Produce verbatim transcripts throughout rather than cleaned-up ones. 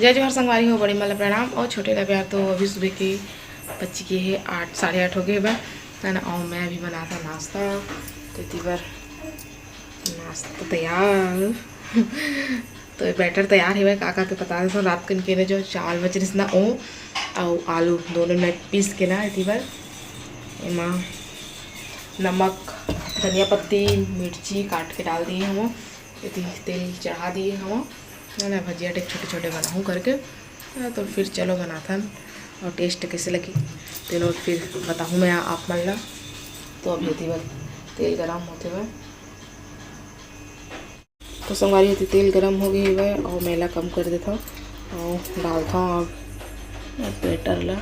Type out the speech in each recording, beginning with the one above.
जय जोहार संगवारी हो, बड़े मन ला प्रणाम। और छोटे ला प्यार। तो अभी सुबह के बज गे हे आठ, साढ़े आठ हो गे हे बा, है ना। और मैं अभी बनात हँव नाश्ता, तो एती बर नाश्ता तैयार। तो बैटर तैयार हे बा, का का के पता नहीं, रात कन के ना जो चावल बचे रहिस ना, ओ अउ आलू दोनों मैं पीस के ना एती बर एमा नमक, धनिया पत्ती, मिर्ची काट के डाल दिए हवँ। एती तेल चढ़ा दिए हवँ, है ना, भजिया type छोटे छोटे बनाहूँ करके। हाँ, तो फिर चलो बनाथन और taste कैसे लगी तेनो फिर बताहूँ मैं आप मन ला। तो अभी एती बर तेल गरम होते हुए, तो संगवारी एती तेल गरम हो गे हवय और मैं एला कम कर देथव और डालथव अब बैटर ला।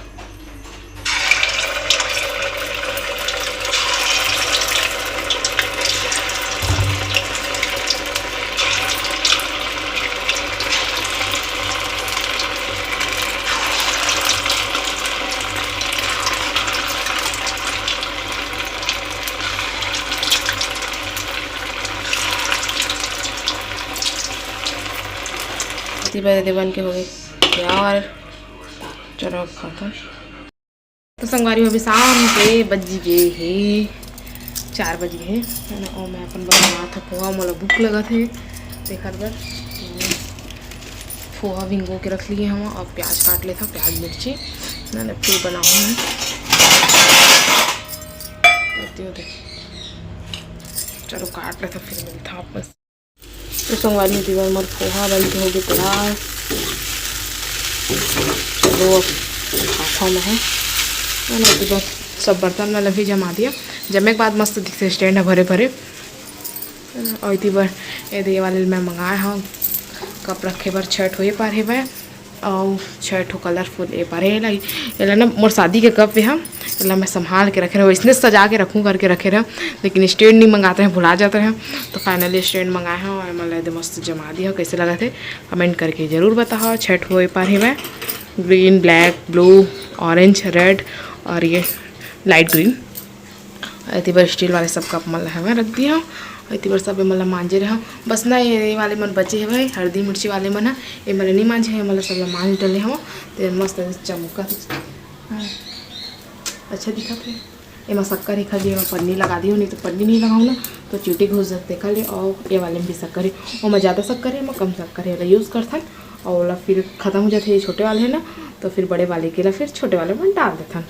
एती बर एदे बन के हो गे तैयार। चलो अब खाथन। तो संगवारी हो, अभी शाम के बज गे हे, चार बज गे हे, है ना। और मैं अपन बर बनात हँव पोहा, मोला भूख लगत हे, तेखर बर पोहा भिंगो के रख लिए हवँ। अब प्याज काट लेथँव, प्याज मिर्ची, है ना, फिर बनाहूँ मैं। एती ओती। चलो काट लेथँव, फिर मिलथँव आप मन से। तो संगवारी हो, एती बर मोर पोहा बन के हो गे तैयार। चलो अब खाथँव मैं, है ना। एती बर सब बर्तन मन ला भी जमा दिया, जमे के बाद मस्त दिखथे stand ह भरे भरे, है ना। और एती बर एदे वाले मैं मंगाए हँव cup रखे बर, छठ होए पार हेवय। अउ छह ठो colourful ए पारे। एला, एला ना मोर शादी के cup ए ह, एला मैं संभाल के रखे रहेंव, अइसने सजा के रखहूँ करके रखे रहेंव, लेकिन stand नहीं मंगात रहेंव, भुला जात रहेंव। तो finally stand मंगाए हँव, एमन ला एदे मस्त जमा दिए हँव। कइसे लगत हे comment करके जरूर बताहव। छह ठो ए पार हेवय, green, black, blue, orange, red और ये light green। एती बर steel वाले सब cup मन ला हवय रख दिए हँव। एती बर सब एमन ला मांजे रहेंव। बस ना ये, ये वाले मन बचे हवय, हल्दी मिर्ची वाले मन ह, एमन ला नइ मांजे हँव, एमन ला सब ला मांज डले हँव। ते मस्त चमकत, हाँ, अच्छा दिखत हे। एमा शक्कर हे खाली, एमा पन्नी लगा दिहूँ, नहीं तो पन्नी नहीं लगाहूँ ना तो चींटी घुस जाथे तेखर ले। और ये वाले में भी शक्कर हे, ओमा ज़्यादा शक्कर हे, एमा कम शक्कर हे, एला use करथन और ओला फिर खत्म हो जाथे। ये छोटे वाले हे ना, तो फिर बड़े वाले के ला फिर छोटे वाले में डाल देथन।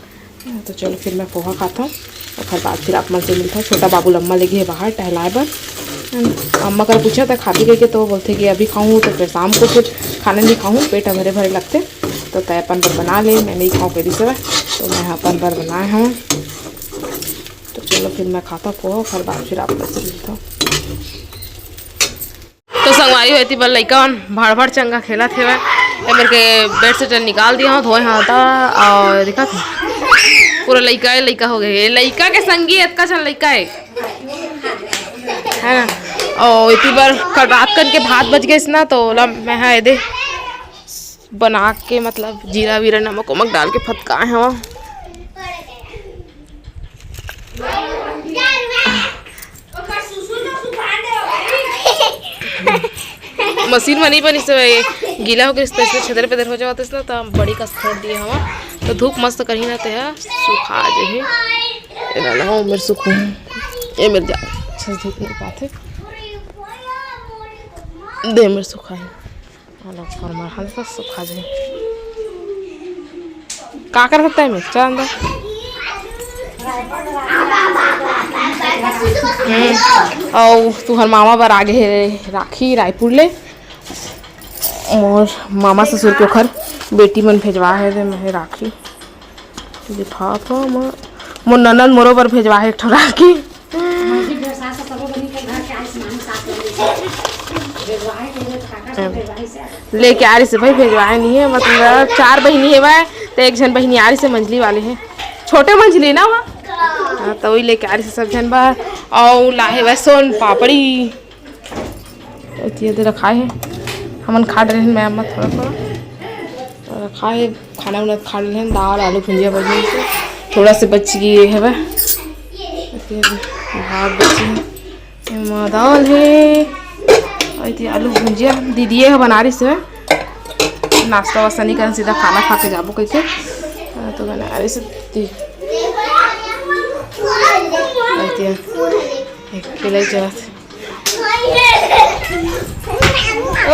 हाँ, तो चलो फिर मैं पोहा खाथँव, ओकर बाद फिर आप मन से मिलथँव। छोटा बाबू ल अम्मा ले गे हे बाहर टहलाए बर। अम्मा कर पूछत हे खाबे कहिके, तो बोलथे कि अभी खाहूँ तो फिर शाम को कुछ खाना नहीं खाहूँ, पेट ह भरे भरे लगथे। तो तैं अपन बर बना ले, मैं नहीं खाहूँ कहि दिस हवय, तो मैं ह अपन बर बनाए हँव। तो चलो फिर मैं खाथँव पोहा, ओकर बाद फिर आप मन से मिलथँव। तो संगवारी हो, एती बर लइका मन भाड़ भाड़ चंगा खेलत हेवय। ए मेर के bed sheet निकाल दिए हँव, धोए हँव त, और दिखत हे पूरा लइका ए लइका हो गे। ये लइका के संगी अतका झन लइका हे, है ना। और एती बर कल रात कन के भात बच गे ना, तो ओला मैं ह एदे बना के, मतलब जीरा वीरा नमक उमक डाल के फतकाए हँव। मशीन म नइ बनिस हे, गीला हो गिस, त अइसने छेदर पेदर हो जावत हे ना, त बड़ी कस फेंट दिए हँव। तो धूप मस्त करही ना, ते ह सुखा जाही। एला ना, ओ मेर सुखा, ए मेर जा, अच्छा से धूप नइ पाथे। दे मेर सुखा हे। अलग फॉर्मर हल्का सुखा जाही। का करत हे तैं में? चल अंदर। हम्म, अउ तुँहर मामा बर आगे हे राखी रायपुर ले। मोर मामा ससुर के ओखर बेटी मन भेजवा हे दे, मैं राखी। दिखात हँव, मोर, मोर ननद मोरो बर भेजवा हे एक ठो राखी। लेके आ रहिस हे भाई, भेजवाए नहीं हे, मतलब चार बहिनी हेवय, त एक झन बहिनी आ रहिस हे, मंझली वाले हे, छोटे मंझली ना वो। हाँ, त वही लेके आ रहिस हे सब झन बर। अउ लाहे हवय सोन पापड़ी, एती एदे रखाए हे, हमन खा डरे हन, मैं अम्मा थोड़ा थोड़ा रखाए हे, खाना उना खा डरे हन, दाल आलू भुंजिया बन गे हे, थोड़ा से बच गे हवय, एती एदे भात बचे हे, एमा दाल हे, अउ एती आलू भुंजिया दीदी ह बना रहिस हे। नाश्ता वास्ता नहीं करन, सीधा खाना खा के जाबो कहिके। हाँ, तो मैंने अरे से ती-, अरे ती-, एक खिलाई जात। ओ,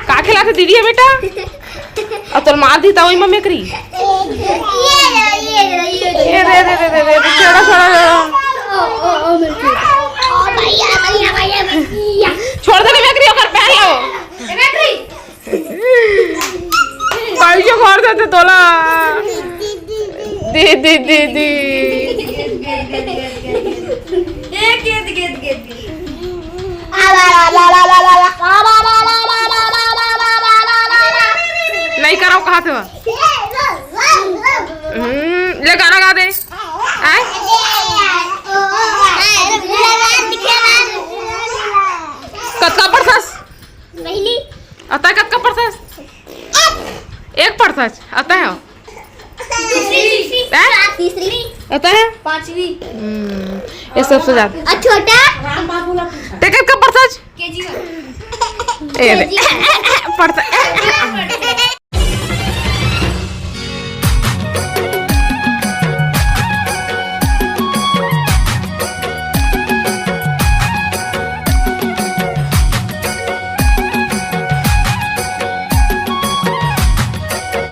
का खिलाते दीदी है बेटा? अब तोर मार दी ता वही मम्मी करी। ये रे रे रे रे रे, छोड़ा, छोड़ा, छोड़ा। छोड़ दे रे, मैं करी ओकर पहन लो। भाई जो घर देते तोला। दे, दे, दे, दे। नहीं करो, कहा थे? हम्म, ले गाना गा दे। आय? कतका पढ़थस? पहली। अतः कतका पढ़थस? एक पढ़थस। अतः है? दूसरी, तीसरी, हैं? तीसरी। अतः है? पांचवी। हम्म, ये सबसे ज्यादा। और छोटा? ते कतका पढ़थस? केजी वन। ए रे। केजी वन। पढ़थस।